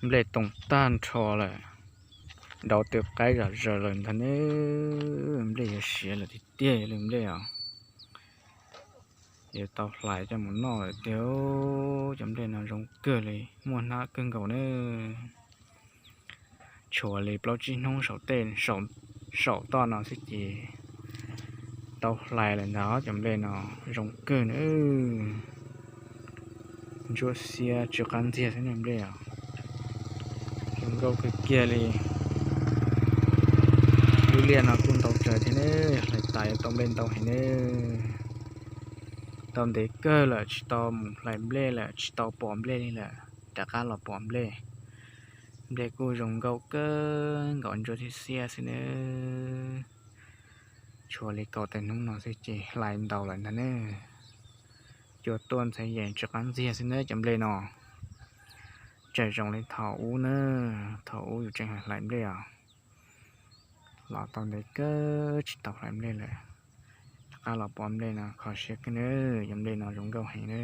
Nplej toog tag nrho lawm, nrau tw qaib zom zaws lawm ntag ne. Nplej yuav siav lawm tiag tiag li nplej os. Yuav tau hlais coj mus noj lawm tiag. Cov nplej no zoo kawg li, muaj hnab kawg nkaus ne. Tshuav li plaub tsib hnub saum tej, saum toj no xwb ces tau hlais lawm ntag. Cov nplej no zoo kawg na. Ntsuab xiab tsw qab ntxiag xwb ne nplej os. Zoo nkauj kawg kiag li. Lub liaj no kuj ntau tsawg thiab ne, hlais tas yuav tau nplej ntau heev ne. Tau ntev kawg lawm tsis tau mus hlais nplej lawm, tsis tau pom nplej li lawm, rov qab los pom nplej. Nplej kuj zoo nkauj kawg nkaus, ntsuab xiab xiab xwb ne. Tshuav li kaum tawm hnub no xwb ces hlais ntau lawm ntag ne. Cua tuaj ntxhee yees tsw qab ntxiag xwb ne cov nplej no. Tseem zoo li thaum ub na, thaum ub yus tseem hlais nplej os. Los tau ntev kawg tsis tau hlais nplej lawm, rov qab los pom nplej no kho siab kawg na. Cov nplej no zoo nkauj heev na.